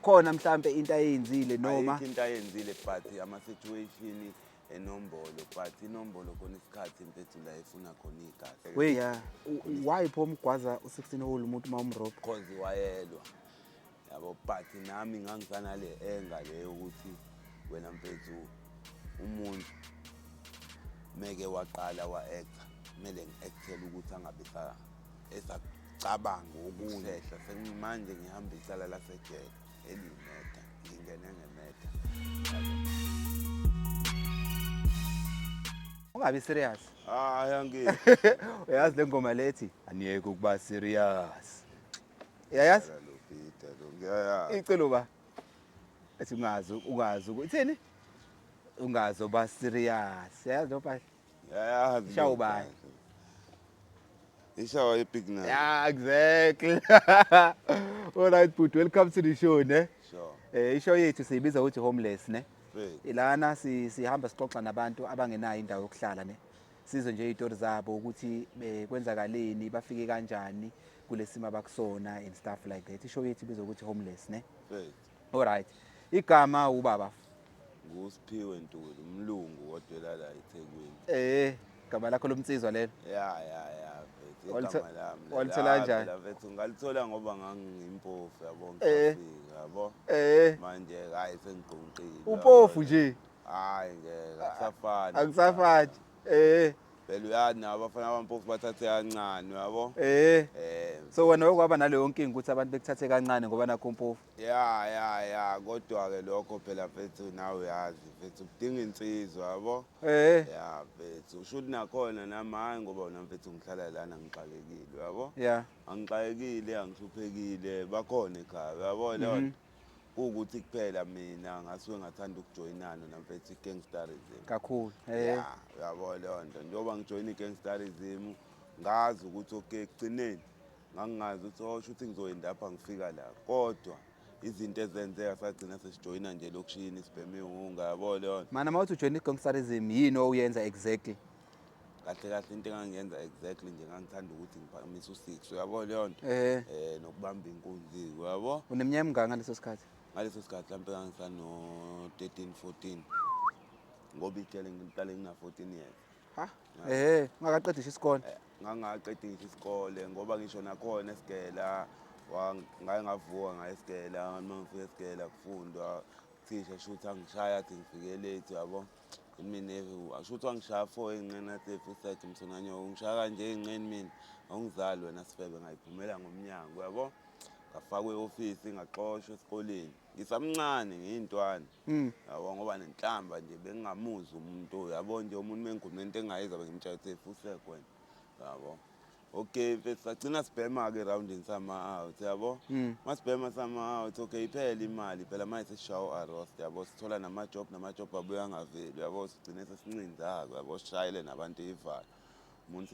Khona mhlambe into ayenzile noma Ayikho into ayenzile, but ama-situation enombolo, but inombolo khona isikhathi, mfethu, la efuna khona igazi. Wey, yeah. Why pho umgwaza u-16 hole umuntu uma umrobha? Cause wayelwa, yabo, but nami ngangisanale enga leyo ukuthi wena mfethu, umuntu meke waqala wa-acta, kumele ngi-actele ukuthi angabe esacabanga okunye. Sengimanje ngihamba icala lasejele eliyimetha, ngingene ngemetha. Ungabi serious. Hayi, angeke. Uyazi le ngoma lethi "Aniyeke ukuba serious"? Uyayazi? Lo Peter lo, ngiyayazi. Icelo ba ethi ungazi ungazi ithini, ungazoba serious. Yazi lo mpahla? Ngiyayazi. Ishawa ubani? Ishawa i-Big Nine. Yeah, exactly. All right, but welcome to the show, ne? Sure. Ishow yethu siyibiza ukuthi Homeless, ne? Great. Ilana sihamba sixoxa nabantu abangenayo indawo yokuhlala, ne? Sizwe nje izitori zabo ukuthi kwenzakaleni, bafike kanjani kulesimo abakusona and stuff like that. Ishow yethu ibizwa ukuthi Homeless, ne? Great. All right. Igama ubaba? NguSiphiwe Ntuli, umlungu kodwa la eThekwini. Igama lakho lomnsizwa lelo? Ya, mfethu, igama lami lelo. Walithola Ah, kanjani? phela mfethu, ngalithola ngoba ngangiyimpofu, yabo, ngisafika, yabo. Manje hayi, sengigqunqile. Upofu nje. Hayi, ngeke, akusafani. Akusafani. Phela uyazi nabo abafana abampofu bathathe kancane, yabo. So wena okwaba naleyo nkinga ukuthi abantu bekuthathe kancane ngoba nakho umpofu. Ya, kodwa ke lokho phela mfethu, nawe uyazi mfethu, kudinga insizwa, yabo. Ya mfethu, usho ukuthi nakhona nami, hayi, ngoba wena mfethu ngihlala lana ngixakekile, yabo. Angixakekile, angihluphekile, bakhona ekhaya, uyabo leyo nto. Kuwukuthi kuphela mina ngasuke ngathanda ukujoyinana namfethu i-gangsterism. Kakhulu. Ya, uyabo leyo nto, njengoba ngijoyina i-gangsterism, ngazi ukuthi okay, ekugcineni ngangingazi ukuthi oh, shuthi ngizoyenda lapha ngifika la, kodwa izinto ezenzeka sagcina sesijoyina nje elokishini, sibhema ihunga, yabo leyo nto. Mana, mawuthi ujoyina i-gangsterism, yini owuyenza exactly? Kahle kahle, into engangiyenza exactly nje, ngangithanda ukuthi ngiphakamise u-six, uyabo leyo nto. Nokubamba inkunzi, uyabo. Uneminyaka emingaka ngaleso sikhathi? Ngaleso sikhathi mhlawumbe ngangisano-13, 14, ngoba ijele ngiqale ngina-14 years. Ha? Ungakaqedi ngisho isikole. Ngangingaqedi ngisho isikole, ngoba ngisho nakhona esigela ngake ngavuka ngaye esigela. Uma ngifika esigela kufundwa, thisha shuthi angishaya, athi ngifike late, yabo. Mina shuthi wangishaya four ey'nqeni, athi futhi msonanyo ungishaya kanje ey'nqeni, mina awungizali wena sifebe. Ngayiphumela ngomnyango, yabo, ngafakwa e-ofisi, ngaxoshwa esikoleni ngisamncane, ngiyintwana, yabo, ngoba nenhlamba nje bengingamuzwa umuntu, yabo nje. Umuntu mengikhuluma into engayizwa, bengimtshela ukuthi fusek wena, yabo. Okay mfethu, sagcina sibhema-ke erawundini sama-out, yabo. Masibhema sama-out, okay, iphele imali phela manje, sesishawa u-arrest, yabo, sithola namajob, namajob abuye angaveli, yabo. Sigcine sesincinza-ke, yabo, sishayele nabantu ivalo, umuntu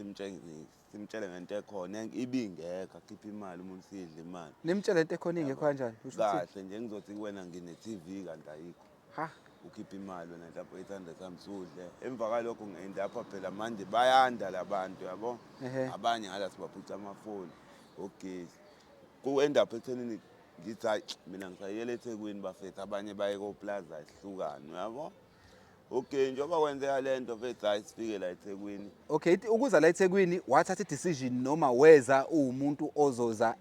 simtshele ngento ekhona ibingekho, akhiphe imali umuntu, siyidle imali. Nimtshele into ekhona ingekho kanjani? Usho ukuthini? Kahle nje, ngizothi kuwena ngine-TV kanti ayikho. Ha. Ukhiphe imali wena, mhlawumbe 800 sami, sudle. Emva kwalokho ngi-end-apha phela manje bayanda labantu, yabo. Abanye ngala sibaphuca amafoni, ogesi, ku-end up ekuthenini ngithi hayi, mina ngisayiyela eThekwini bafethu, abanye baye koplaza, sihlukane, uyabo. Okay, njengoba kwenzeka le nto mfethu, hayi, sifike la eThekwini. Okay, ukuza la eThekwini wathatha i-decision noma weza uwumuntu ozoza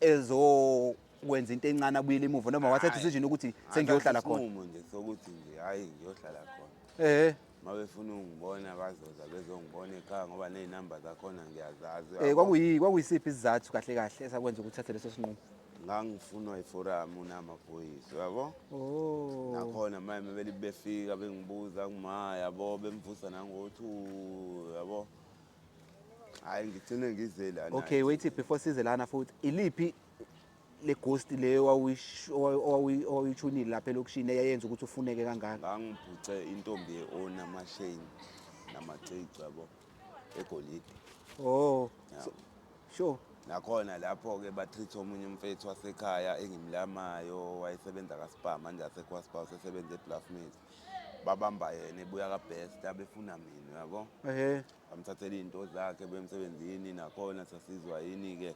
ezokwenza into encane abuyele emuva, noma wathatha Hhayi. i-decision ukuthi sengiyohlala khona? Isinqumo nje sokuthi nje hhayi, ngiyohlala khona. Uma befuna ukungibona bazoza bezongibona ekhaya, ngoba ney'namba zakhona ngiyazazi, uyabo. Kwakuyisiphi isizathu kahle kahle esakwenza ukuthi uthathe leso sinqumo? Ngangifunwa iforamu namaphoyisa, uyabo. Nakhona manje bebeli befika bengibuza kuma, yabo, bemvusa nango-2, yabo. Hhayi, ngigcine ngize lana. Okay, wait, before size lana futhi, iliphi le ghost leyo owawuyithunile lapha elokishini eyayenza ukuthi ufuneke kangaka? Ngangiphuce intombi ye-owner amasheni namacici, yabo, egolide. So, sure. Nakhona lapho-ke ba-treat omunye umfethu wasekhaya engimlamayo, wayesebenza kaSpar, manje asekho kwaSpar, usesebenza eBluff Mills. Babamba yena ebuya kaBest, abefuna mina, yabo. Bamthathela iy'nto zakhe bemsebenzini, nakhona sasizwa yini-ke.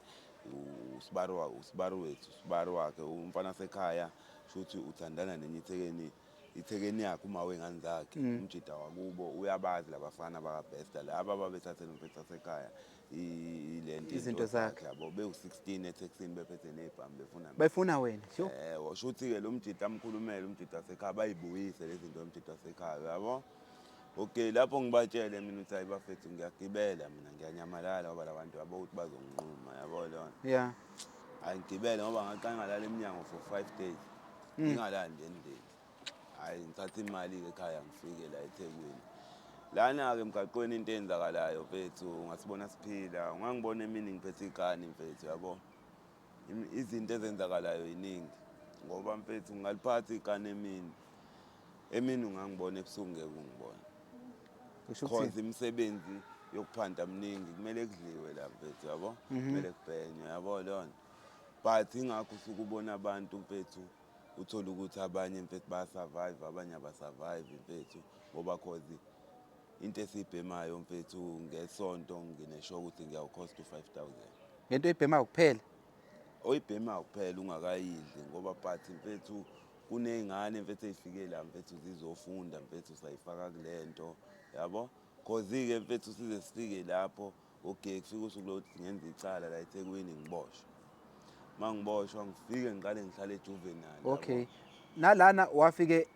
Usibari usibari wethu, usibari wakhe umfana sekhaya, shuthi uthandana nenye ithekeni, ithekeni yakhe uma wengane zakhe, umjida wakubo uyabazi labafana bakaBester laba ababethathele umfethu wasekhaya ilento. Izinto zakhe. Yabo, bewu-16 etekisini bephethe nezibhamu befuna mina. Befuna wena, sure. Washo ukuthi-ke lo mjida amkhulumele umjida wasekhaya, bayibuyise lezi zinto umjida wasekhaya, yabo. Okay, lapho ngibatshele mina ukuthi hayi bafethu, ngiyagibela mina, ngiyanyamalala ngoba la bantu yabo ukuthi bazonginquma, yabo lona. Hayi, ngigibele ngoba ngaqala ngalala emnyango for 5 days, ngingalali nje endlini. Hhayi, ngithatha imali-ke ekhaya, ngifike la eThekwini. Lana-ke emgaqweni into eyenzakalayo mfethu, ungasibona siphila, ungangibona emini ngiphethe ikani mfethu, yabo. Izinto ezenzakalayo yiningi ngoba mfethu ngingaliphatha ikani emini, emini ungangibona, ebusuku ngeke ungibone. Kusho ukuthini? Cause imisebenzi yokuphanda mningi, kumele kudliwe la mfethu, yabo, kumele kubhenywe, yabo lona. But ingakho usuke ubona abantu mfethu, uthole ukuthi abanye mfethu bayasurvive, abanye abasurvive mfethu, ngoba cause into esiyibhemayo mfethu ngesonto nginesho ukuthi ngiyawucost u-5000. Ngento oyibhemayo kuphela? Oyibhemayo kuphela, ungakayidli, ngoba but mfethu kuney'ngane mfethu ey'fike la mfethu zizofunda mfethu, sayifaka kule nto, yabo. Cause-ke mfethu size sifike lapho, okay, kufika usuku lokuthi ngenza icala la eThekwini, ngiboshwe. Uma ngiboshwa ngifike ngiqale ngihlale ejuvenile, yabo. Okay, nalana wafike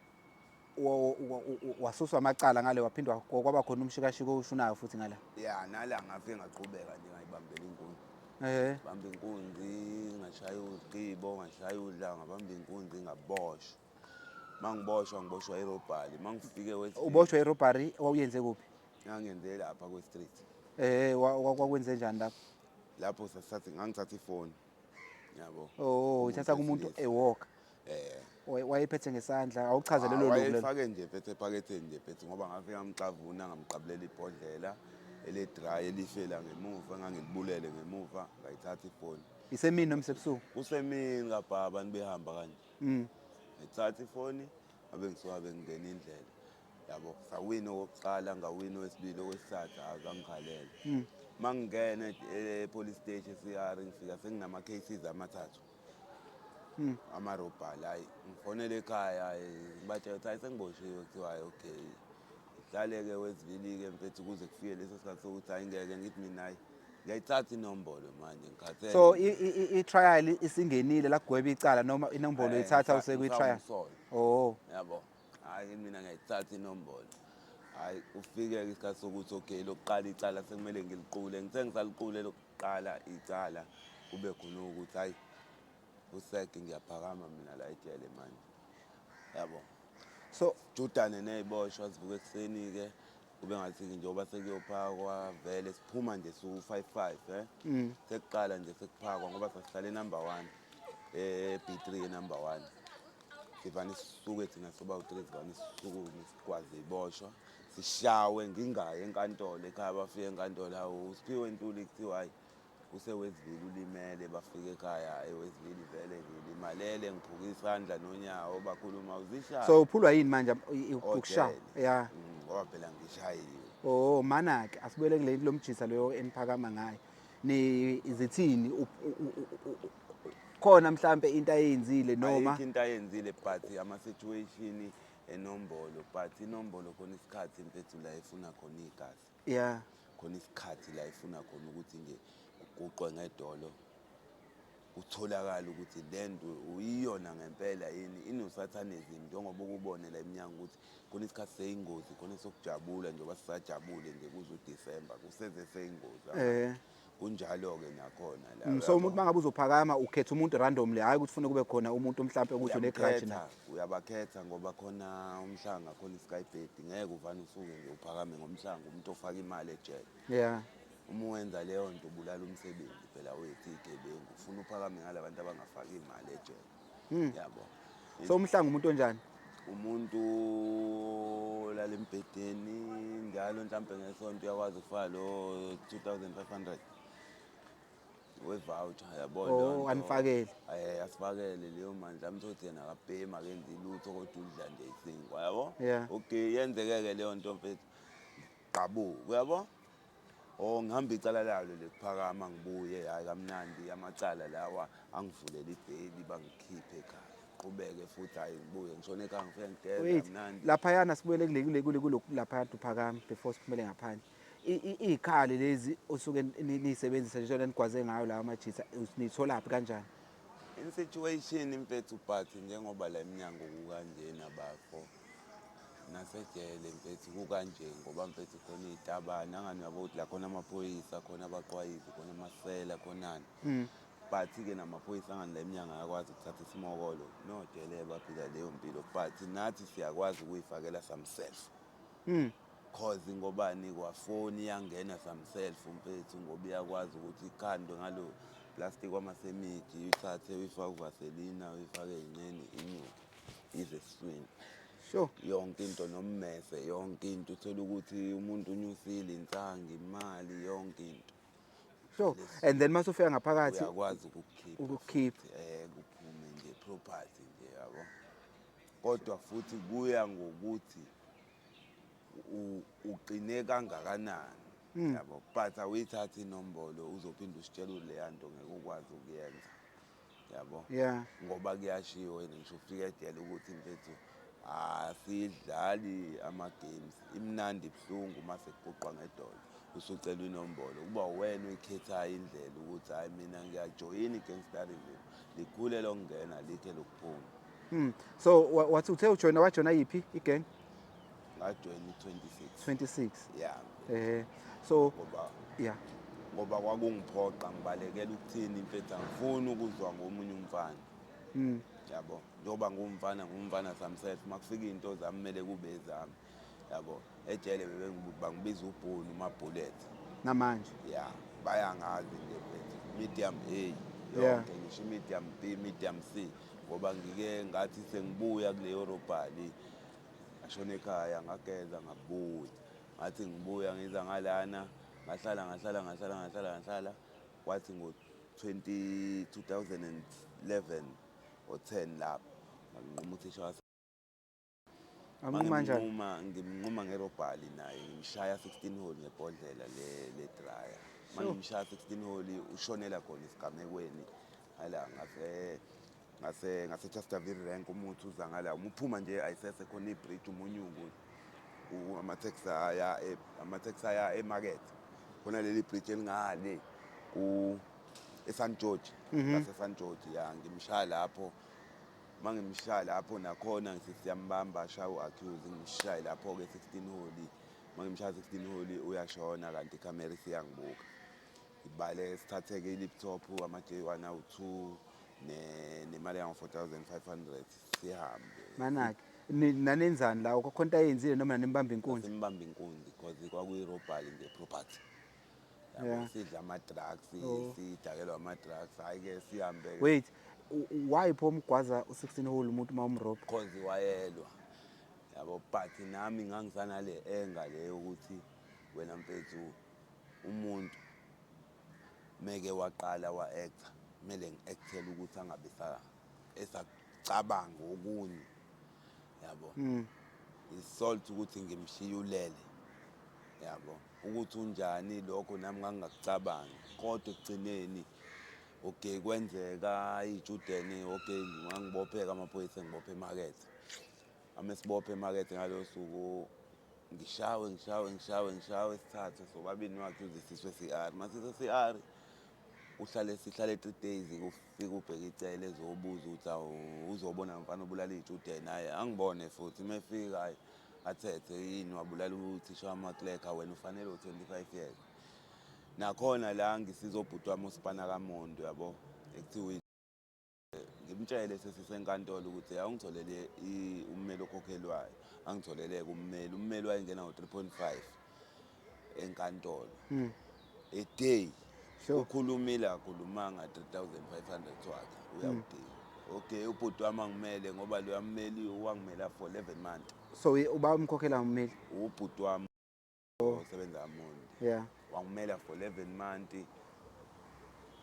wasuswa amacala ngale, waphindwa kwaba khona umshikashiko oshunayo futhi ngala? Ya, nala ngafike ngaqhubeka nje ngayibambela inkunzi. Bamba inkunzi, ngashaya uziqibo, ngashaya udla, ngabamba inkunzi, ngaboshwa. Uma ngiboshwa, ngiboshwa irobbery. Uma ngifike Westville. Uboshwa irobbery, wawuyenze kuphi? Ngangenze lapha kwe-street. Kwakwenze njani lapho? Lapho sasithathe, ngangithatha ifoni, yabo. Oh, ithatha kumuntu wesilisa. Ewalk? Eh. Wayephethe ngesandla? Awuchaze lelo loku lelo. Wayefake nje phethe ephaketheni nje phethe, ngoba ngafika ngamxavuna, ngamqabulela ibhodlela ele-dry elifela ngemuva, engangilibulele ngemuva, ngayithatha ifoni. Isemini noma isebusuku? Kusemini kabha, abantu behamba kanje. Ngithatha ifoni, ngabe ngisuka bengingena indlela, yabo. Sawina okokuqala, ngawina owesibili, owesithathu azangikhalela. Uma ngingena e-police station e-CR, ngifika senginama-cases amathathu amarobbery. Hayi, ngifonele ekhaya, ngibatshela ukuthi hayi, sengiboshiwe. Kuthiwa hayi, okay, ngihlale-ke Westville-ke mfethu kuze kufike leso sikhathi sokuthi hayi, ngeke ngithi mina hayi, ngiyayithatha inombolo manje, ngikhathele. So i-trial isingenile la, kugweba icala, noma inombolo uyithatha usekwi-trial? Ngisawumsolwa. Oh. Yabo, hhayi, mina ngiyayithatha inombolo. Hhayi, kufike-ke isikhathi sokuthi okay, lokuqala icala sekumele ngiliqule. Ngithe ngisaliqule lokuqala icala, kube khona ukuthi hhayi, useke ngiyaphakama mina la ejele manje, yabo. So judane ney'boshwa, sivuke ekuseni-ke, kube ngathi-ke njengoba sekuyophakwa vele, siphuma nje siwu-five five, sekuqala nje sekuphakwa, ngoba sasihlale number one, B3 number one. Sivane sisuke thina soba u-three, sivane sisukume sikwazi iboshwa, sishawe. Ngingayi enkantolo ekhaya, bafike enkantolo, hawu, uSiphiwe Ntuli, kuthiwa hayi, useWestville ulimele. Bafike ekhaya eWestville vele ngilimalele, ngiphuka isandla nonyawo, bakhuluma uzishaya. So uphulwa yini manje, ukushaya? Ojele. Ya. Ngoba phela ngishayiwe. Oh, mana-ke asibuyele kule lo mjisa loyo eniphakama ngayo. Ni zithini khona mhlambe into ayenzile noma? Ayikho into ayenzile, but ama-situation enombolo, but inombolo khona isikhathi mfethu la ifuna khona igazi. Khona isikhathi la ifuna khona ukuthi nje uguqwe ngedolo, kutholakala ukuthi le nto uyiyona ngempela yini, inosathanism, njengoba ukubone la emnyango ukuthi khona isikhathi seyingozi, khona sokujabula, njengoba sisajabule nje kuze uDisemba kuseze seyingozi. Kunjalo-ke nakhona la. So umuntu mangabe uzophakama ukhetha umuntu randomly, hayi ukuthi ufune kube khona umuntu mhlambe ukuthi une-grudge na? Uyamkhetha, uyabakhetha, ngoba khona umhlanga, khona iskybed, ngeke uvane usuke nje uphakame ngomhlanga umuntu ofaka imali ejele. Uma wenza leyo nto ubulala umsebenzi phela wethu iy'gebengu. Ufuna uphakame ngala bantu abangafaki imali ejele, yabo. So umhlanga umuntu onjani? Umuntu olala embhedeni njalo, mhlampe ngesonto uyakwazi ukufaka lo 2500 we-voucher, yabo leyo Oh, nto. Anifakele. Asifakele leyo mali, mhlawumbe uthi yena akabhemi, akenzi lutho, kodwa udla nje isinkwa, yabo. Okay, yenzeke-ke leyo nto mfethu, qabuka, uyabo. Oh, ngihamba icala lalo lekuphakama, ngibuye, hhayi kamnandi amacala lawa, angivulela ibheli, bangikhiphe ekhaya, qhubeke futhi, hhayi ngibuye ngishone ekhaya, ngifike ngigeze. Wait. Kamnandi. Laphayana, sibuyele kule laphaya uphakama before siphumele ngaphandle. Iy'khali lezi osuke niyisebenzisa nje, nigwaze ngayo lawa amajitha, niyitholaphi, kanjani? In situation mfethu, but njengoba la eminyango kukanjena bafo, nasejele mfethu kukanje, ngoba mfethu khona iy'tabane, angani uyabo ukuthi la khona amaphoyisa, khona abaqwayizi, khona amasela, khonani. But-ke namaphoyisa angani la eminyango ayakwazi ukuthatha isimokolo nojele, baphila leyo mpilo, but nathi siyakwazi ukuyifakela some self, cause ngobani, kwafoni iyangena some self mfethu, ngoba iyakwazi ukuthi ikhandwe ngalo plastic wamasemiji, uyithathe uyifake uvaselina, uyifake ey'nqeni, inyuke ize esiswini. Yonke into nommese, yonke into, uthola ukuthi umuntu unyusile insangu, imali, yonke into. Sure, and then mase ufika ngaphakathi uyakwazi ukukukhipha. Ukukhipha. Futhi, kuphume nje property nje, yabo, kodwa futhi kuya ngokuthi uqine kangakanani, yabo, but awuyithathi inombolo, uzophinde usitshele leya nto ngeke ukwazi ukuyenza, yabo. Ngoba kuyashiwo wena ngisho ufika ejele ukuthi mfethu asidlali ama-games, imnandi ibuhlungu uma sekuguqwa ngedolo, usucela inombolo, kuba wena uyikhethayo indlela ukuthi hhayi, mina ngiyajoyina i-gangsterism, likhule lokungena, likhe lokuphuma. So wathi uthe ujoyina, wajoyina yiphi i-gang? Ngajoyina i-26. 26. Ya. So ngoba ngoba kwakungiphoqa, ngibalekela ukuthini mfethu, angifuni ukuzwa ngomunye umfana, yabo, njengoba ngumfana, ngumfana samself, uma kufika iy'nto zami kumele kube ezami, yabo. Ejele bangibiza ubhunu, umabullet. Namanje? Ya, bayangazi nje mfethu, medium A yonke, ngisho i-medium B, medium C, ngoba ngike ngathi sengibuya kuleyo robbery, ngashona ekhaya, ngageza, ngabuya, ngathi ngibuya ngiza ngalana, ngahlala ngahlala ngahlala ngahlala ngahlala, kwathi ngo-20 2011 or 10 lapho nganquma uthisha wase Amnquma kanjani? Ngimnquma nge-robbery naye, ngimshaya 16 hole ngebhodlela le dryer. Mangimshaya 16 hole, ushonela khona esigamekweni hala ngase Chesterville rank, umuthi uza ngala, uma uphuma nje ayisese khona i-bridge, umunyungu, amateksi aya emarket khona, leli bridge elingale ku eSan George, ngase San George, ya, ngimshaya lapho. Mangimshaya lapho nakhona ngithi siyambamba, ashaya u-accuse, ngimshaye lapho-ke 16 hole. Mangimshaya 16 hole uyashona, kanti ikhamera isiyangibuka. Ngibale, sithathe-ke i-laptop, ama-J1 awu-2 nemali yango-4500, sihambe. Manake nanenzani la? Khona into ayenzile noma nimbamba inkunzi? Simbamba inkunzi because kwakuyi-robbery nje property, yabo. Sidla ama-drugs. Sidakelwa ama-drugs, hhayi-ke sihambe-ke. Wait, why pho umgwaza u-16 hole umuntu uma umrobha? Cause wayelwa, yabo, but nami ngangisanale enga leyo ukuthi wena mfethu, umuntu meke waqala wa-acta, kumele ngi-actele ukuthi angabe esacabanga okunye, yabo. Isalt ukuthi ngimshiye ulele, yabo, ukuthi unjani lokho nami ngangingakucabangi, kodwa ekugcineni, okay, kwenzeka iy'tshudeni, okay, ngangibopheka, amaphoyisa engibophe emakethe, amesibophe emakethe ngalo suku, ngishawe, ngishawe, ngishawe, ngishawe, sithathwe sobabili no-accuse, siswe CR. Masise CR, uhlale, sihlale 3 days, kufika ubheka icele ezobuza ukuthi awu, uzobona mfana ubulala iy'tshudeni, hhayi, angibone futhi uma efika, hhayi, athethe yini, wabulala uthisha wamaklekha, wena ufanele u-25 years. Nakhona la ngisiza ubhuti wami usipana kaMondo, yabo, ekuthiwa ngimtshele sesisenkantolo ukuthi awungitholele ummeli okhokhelwayo, angitholele-ke ummeli. Ummeli wayengena ngo-3.5 enkantolo a day. Ukhulumile, akhulumanga, 3500 wakhe uyawudinga. Okay, ubhuti wami angimele ngoba loya mmeli wangimela for 11 months. So uba umkhokhela ummeli? Ubhuti wami osebenza kaMondi. Wangimela for 11 months.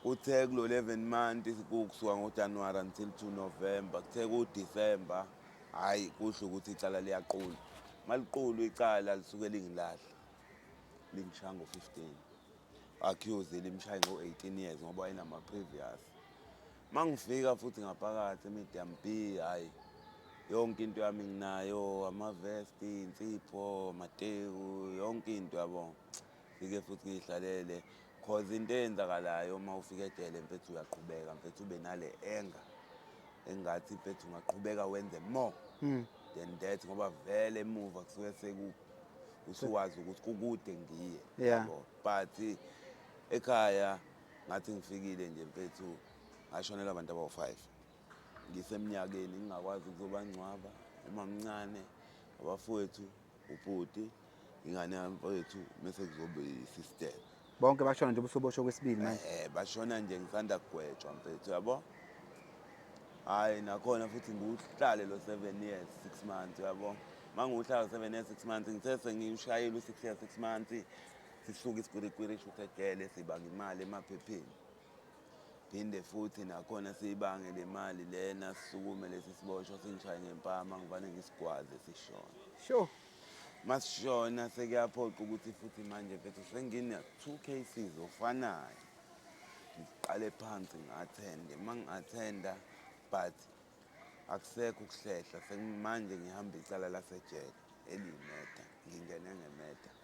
Kuthe kulo 11 months, kusuka ngoJanuary until to November, kuthe ku-December, hhayi, kusho ukuthi icala liyaqulwa. Maliqulwa icala lisuke lingilahla, lingishaya ngo-15. Accuse limshaye ngo-18 years ngoba wayenama-previous. Uma ngifika futhi ngaphakathi e-Medium B, hhayi, yonke into yami nginayo, amavesti, insipho, amateku, yonke into yabo. Fike futhi ngiyihlalele, cause into eyenzakalayo uma ufika ejele mfethu, uyaqhubeka mfethu, ube nale anger engathi mfethu ungaqhubeka wenze more than that, ngoba vele emuva kusuke seku usuwazi ukuthi kukude ngiye. Yabo, but ekhaya ngathi ngifikile nje mfethu, ngashonelwa abantu abawu-5 ngiseminyakeni, ngingakwazi ukuzobangcwaba. Umamncane, abafowethu, ubhuti, ingane yamfowethu, mese kuzobe i-sister. Bonke bashona nje ubusuboshwe kwesibili manje? Bashona nje ngisanda kugwetshwa mfethu, yabo. Hhayi, nakhona futhi ngiwuhlale lo 7 years 6 months, yabo. Uma ngiwuhlala 7 years 6 months, ngithe sengiwushayile u-6 years 6 months, sisuke isikwirikwiri shuthi ejele, sibanga imali emaphepheni, phinde futhi nakhona siyibange le mali lena, sisukume lesi siboshwa singishaye ngempama, ngivane ngisigwaze, sishona. Masishona sekuyaphoqa ukuthi futhi manje mfethu sengina two cases ofanayo, ngiqale phansi ngi-attende. Uma ngi-attenda, but akusekho ukuhlehla, sekumanje ngihamba icala lasejele eliyi-murder, ngingene nge-murder,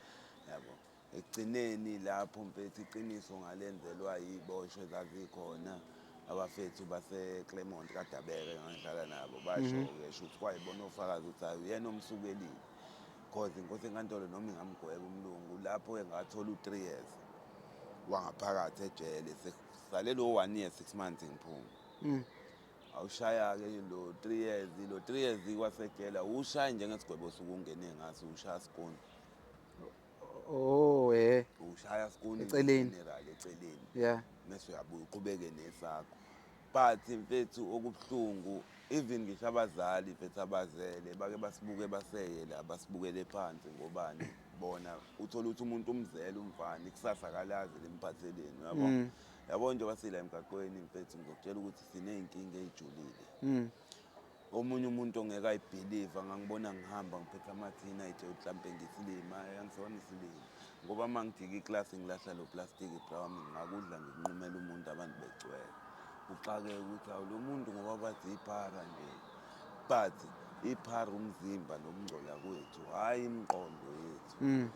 yabo. Ekugcineni lapho mfethu iqiniso ngalenzelwa yiboshwe ezazikhona, abafethu base-Claremont kadabeke, ngangihlala nabo, basho-ke sho ukuthi kwayibona ofakazi ukuthi hayi, uyena omsukelile, cause inkosi enkantolo noma ingamgweba umlungu lapho-ke ngathola u-3 years wangaphakathi ejele, sesale lo 1 year 6 months ngiphume. Awushaya-ke lo 3 years, lo 3 years kwasejele awushayi njengesigwebo osuke ungene ngaso, ushaya sikoni. Oh. Ushaya sikoni. Eceleni. General eceleni. Mese uyabuya uqhubeke nesakho. But mfethu, okubuhlungu, even ngisho abazali mfethu abazele bake basibuke baseye la, basibukele phansi. Ngobani bona? Uthola ukuthi umuntu umzele umfana, ikusasa kalazi limphatheleni, uyabo. Yabo, njengoba sila emgaqweni mfethu, ngizokutshela ukuthi siney'nkinga ey'julile. Omunye umuntu ongeke ayibhiliva, ngangibona ngihamba ngiphethe amathini, ayitshela ukuthi mhlampe ngisilima. Angisona isilima, ngoba uma ngijika iklasi ngilahla lo plastiki brown, ngingakudla ngikunqumela umuntu, abantu begcwele, uxakeke ukuthi awu lo muntu, ngoba bathi iphara nje, but iphara umzimba nokungcola kwethu, hhayi imiqondo yethu.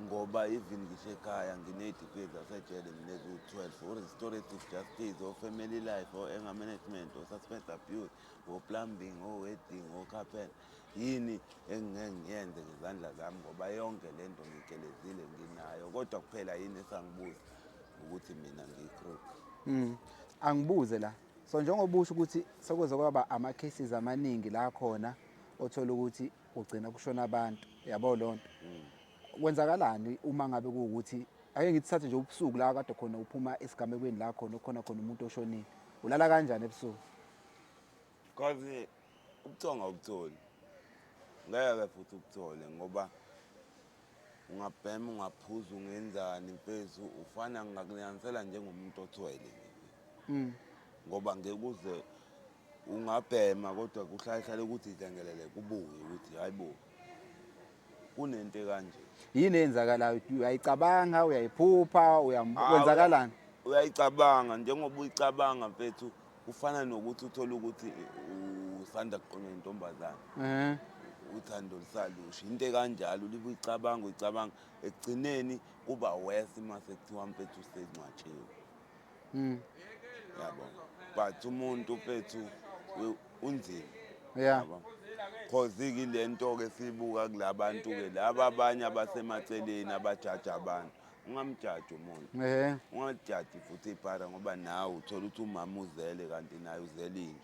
Ngoba even ngisho ekhaya nginey'tifiketi zasejele mina eziwu-12, o-restorative justice, o-family life, o-anger management, o-substance abuse, o-plumbing, o-wedding, o-carpenter. Yini engingeke ngiyenze ngezandla zami? Ngoba yonke le nto ngigelezile, nginayo, kodwa kuphela yini esangibuza ukuthi mina ngiyi-crook? Angibuze la. So njengoba usho ukuthi sekuze kwaba ama cases amaningi la khona othola ukuthi ugcina kushona abantu, yabo lonto. Kwenzakalani uma ngabe kuwukuthi, ake ngithi thathe nje ubusuku la kade khona uphuma esigamekweni la khona khona khona umuntu oshonile. Ulala kanjani ebusuku? Cause ubuthongo awubutholi, ngeke futhi ubuthole, ngoba ungabhema, ungaphuza, ungenzani mfethu, ufana ngingakulinganisela njengomuntu othwele nje, ngoba ngeke uze ungabhema, kodwa kuhlale hlale ukuthi dlengelele kubuye ukuthi hayi bo, kunento ekanje. Yini eyenzakalayo? Uyayicabanga, uyayiphupha, kwenzakalani? Uyayicabanga. Njengoba uyicabanga mfethu, kufana nokuthi uthole ukuthi usanda kuqonywa intombazane, uthando lusalusha, into ekanjalo, ulibe uyicabanga, uyicabanga, ekugcineni kuba worse uma sekuthiwa mfethu usengcwatshiwe, yabo. But umuntu mfethu unzima, yabo, cause-ke le nto-ke siyibuka kulabantu-ke laba abanye abasemaceleni abajaja abantu, ungamjaji umuntu. Ungajaji futhi iphara, ngoba nawe uthola ukuthi umama uzele kanti naye uzele inja.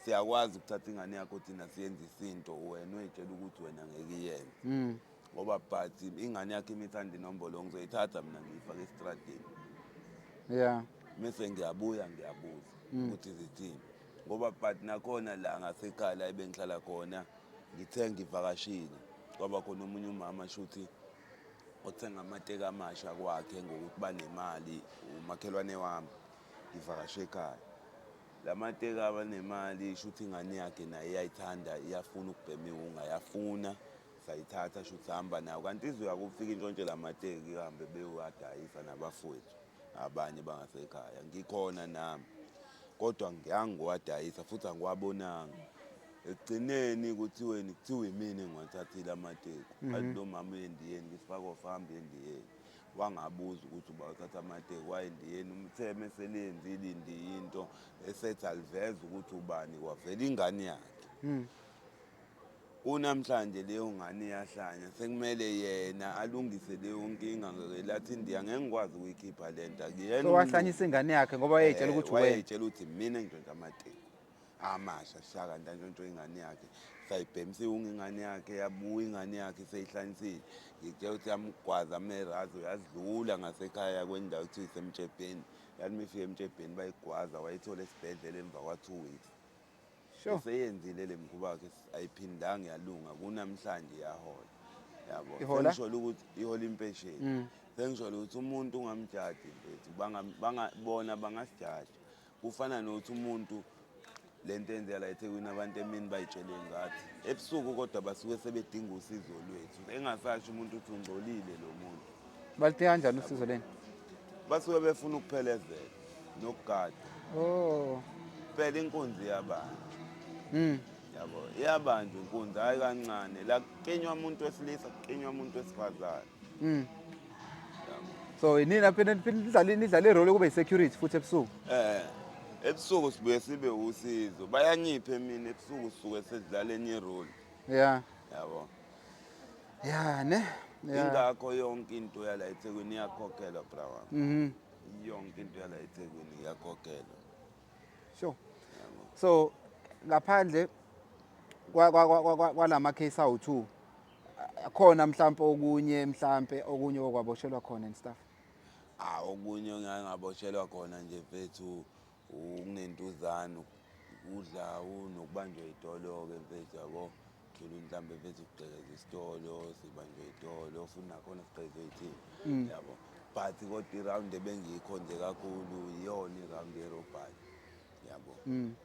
Siyakwazi ukuthatha ingane yakho thina siyenze isinto wena uyitshela ukuthi wena ngeke iyenze, ngoba but ingane yakho imithanda inombolo, ngizoyithatha mina ngiyifake esitradeni, mese ngiyabuya ngiyabuza ukuthi zithini, ngoba but nakhona la ngasekhaya la ebengihlala khona, ngithe ngivakashile, kwaba khona omunye umama shuthi othenga amateki amasha kwakhe ngokuthi banemali, umakhelwane wami, ngivakashe ekhaya. La mateki abanemali, shuthi ingane yakhe naye iyayithanda, iyafuna ukubhema iwunga, yafuna. Sayithatha shuthi sahamba nayo, kanti izoya kufika intshontshe lamateki ihambe beyowadayisa nabafowethu abanye bangasekhaya. Ngikhona nami kodwa ngiyangiwadayisa futhi angiwabonanga. Ekugcineni kuthiweni kuthiwa imina engiwathathile amateki. Athi lo mama uyendiyeni ngisifake ofahambe endiyeni. Wangabuza ukuthi uba uthatha amateki wayendiyeni, umtheme eseliyenzile indiya into esethi aliveze ukuthi ubani, kwavela ingane yakhe. Kunamhlanje leyo ngane iyahlanya, sekumele yena alungise leyo nkinga ngelathi indiya ngeke ngikwazi ukuyikhipha le nto. Akuyena So umlungu. wahlanyisa ingane yakhe ngoba wayeyitshela ukuthi wena. Wayeyitshela ukuthi mina engintshontsha amateki amasha shaka ntantshontsho ingane yakhe. Sayibhemisa iwunga ingane yakhe, yabuya ingane yakhe seyihlanyisile. Ngikutshela ukuthi yamgwaza amerazo yazidlula ngasekhaya kwendawo ekuthiwa isemtshebheni. Yathi uma ifika emtshebheni bayigwaza, wayithola esibhedlela emva kwa-2 weeks. Eseyenzile le mkhuba wakhe ayiphindanga yalunga, kunamhlanje iyahola. Yabo. Ihola? Sengisholo ukuthi ihola impesheni. Sengisholo ukuthi umuntu ungamjaji mfethu, bona bangasijaja. Kufana nokuthi umuntu lento enzeka la eThekwini abantu emini bayitshele ngathi ebusuku, kodwa basuke sebedinga usizo lwethu. Engasasho umuntu ukuthi ungcolile lo muntu. Balidinga kanjani usizo leni? Basuke befuna ukuphelezela nokugada. Oh. Phela inkunzi iyabanjwa. Yabo, iyabanjwa inkunzi hayi kancane. La kukinywa umuntu wesilisa, kukinywa umuntu wesifazane. Yabo. So inina phela nidlala irole kube security futhi ebusuku. Ebusuku sibuye sibe usizo. Bayanyipha emini, ebusuku sisuke sesidlala enye irole. Yabo. Yeah, ne? Yeah. Ingakho yonke into yala eThekwini iyakhokhelwa, bra wami. Yonke into yala eThekwini iyakhokhelwa. Sure. Yabo. So ngaphandle kwalama case awu2 khona mhlambe okunye, mhlambe okunye okwaboshelwa khona and stuff. Okunye engake ngaboshelwa khona nje mfethu, ukunentuzana, ukudla, unokubanjwa itolo-ke mfethu, yabo. Thola mhlambe mfethu ukugqekeza isitolo, sibanjwe itolo, futhi nakhona sigqekezwe yithina, yabo. But kodwa i-round ebengiyikhonze kakhulu iyona i-round ye-robbery, yabo.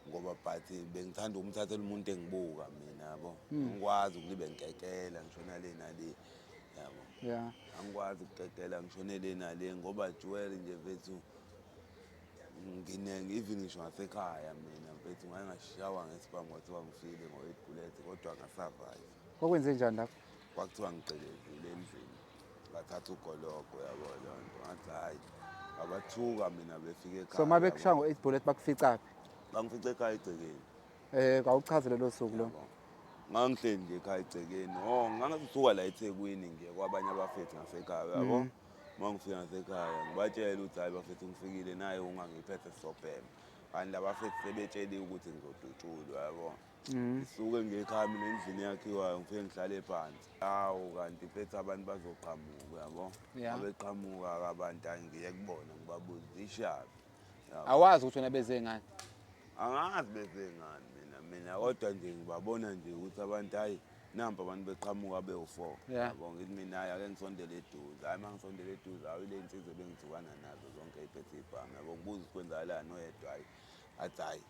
Ngoba but bengithanda ukumthathela umuntu engibuka mina, yabo. Angikwazi ukulibe ngikekela ngishona le nale, yabo. Angikwazi ukukekela ngishone le nale ngoba jewelry nje mfethu ngine even ngisho ngasekhaya mina mfethu ngake ngashawa ngesibhamu kwathiwa ngifile ngo-8 bullet kodwa ngasurvive. Kwakwenze njani lapho? Kwakuthiwa ngigqekezile endlini, ngathatha ugologo, yabo leyo nto. Ngathi hhayi, ngabathuka mina befika ekhaya. So uma bekushaya ngo-8 bullet bakuficaphi? Bangifica ekhaya egcekeni. Awuchaze lelo suku lo. Yabo. Ngangihleli nje ekhaya egcekeni. Oh, ngangisuka la eThekwini ngiye kwabanye abafethu ngasekhaya, yabo. Uma ngifika ngasekhaya ngibatshela ukuthi hhayi bafethu ngifikile naye ungangiphethe sizobhema. Kanti labafethu sebetsheliwe ukuthi ngizodutshulwa, yabo. Ngisuke ngiye ekhaya mina endlini eyakhiwayo ngifike ngihlale phansi. Hawu kanti mfethu abantu bazoqhamuka, yabo. Abeqhamuka-ke abantu hhayi ngiye kubona ngibabuze ishabi. Yabo. Awazi ukuthi wena beze ngani? Angazi beze ngani mina kodwa nje ngibabona nje ukuthi abantu hhayi nampa abantu beqhamuka bewu-4. Yabo, ngithi mina hhayi ake ngisondele eduze. Hhayi uma ngisondele eduze hawu ile nsizwa ebengithukana nazo zonke ey'phethe ibhamu. Yabo, ngibuza ukuthi kwenzakalani oyedwa hhayi athi hhayi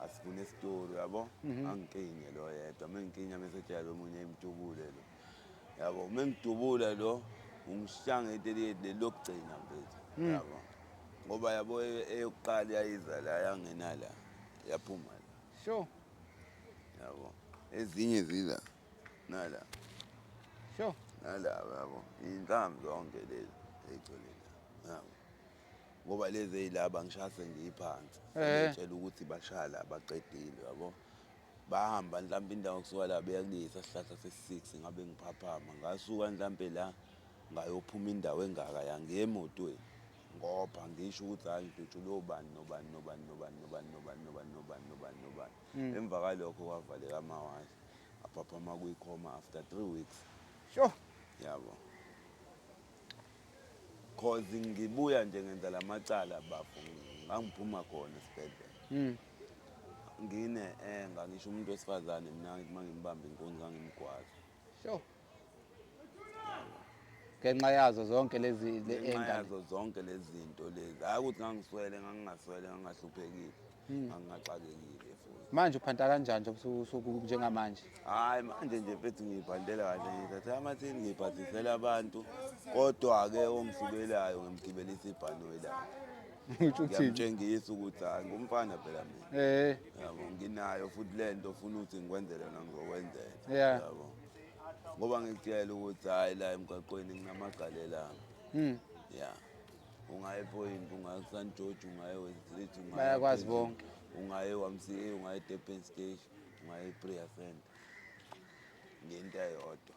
asifune isitori, yabo. Angikinye lo yedwa, uma ngikinya mese etshela lo munye emdubule lo. Yabo, uma ngidubula lo ungishaya ngeteliyethi leli lokugcina mfethu. Yabo. Ngoba yabo eyokuqala yayiza la yangena la yaphuma la. Yabo. Ezinye zila nala. Nala yabo. Inhlamvu zonke lezi eyigcwele la. Yabo. Ngoba lezi ezilaba ngishaya sengiyiphansi. Ngitshela ukuthi bashaya la baqedile, yabo. Bahamba mhlambe indawo kusuka la beya kulesa sihlahla se-6 ngabe ngiphaphama. Ngasuka mhlambe la ngayophuma indawo engaka ya ngiye emotweni. Ngopha ngisho ukuthi hayi ngidutshulwe ubani nobani nobani nobani nobani nobani nobani nobani nobani nobani. Emva kwalokho kwavaleka amawashi. Aphaphama kuyikhoma after 3 weeks. Yabo. Cause ngibuya nje ngenza lamacala bafo ngangiphuma khona esibhedlela. Ngine enga ngisho umuntu wesifazane mina ngithi mangimbamba inkunzi ngangimgwaza. Ngenxa yazo zonke lezi le Ngenxa engane. yazo zonke lezi zinto lezi. Hayi ukuthi ngangiswele, ngangingaswele, ngangahluphekile, ngangingaxakekile futhi. Manje uphanta kanjani nje njengamanje? Hhayi, manje nje mfethu ngiyibhandela kahle, ngithathe amathini ngiyibhadisela abantu, kodwa-ke ongisukelayo ngimgibelisa ibhanoyi lakhe. Usho ukuthini? Ngiyamtshengisa ukuthi hhayi, ngumfana phela mina. Yabo, nginayo futhi le nto ofuna ukuthi ngikwenzele yona ngizokwenzela. Yabo, ngoba ngikutshela ukuthi hhayi, la emgwaqweni nginamagalela ami. Ya, ungaye ePoint, ungaye kuSt George, ungaye West Street, ungaye Bayakwazi phezulu, bonke. Ungaye YMCA, ungaye Durban Station, ungaye ePrayer Center, ngento eyodwa.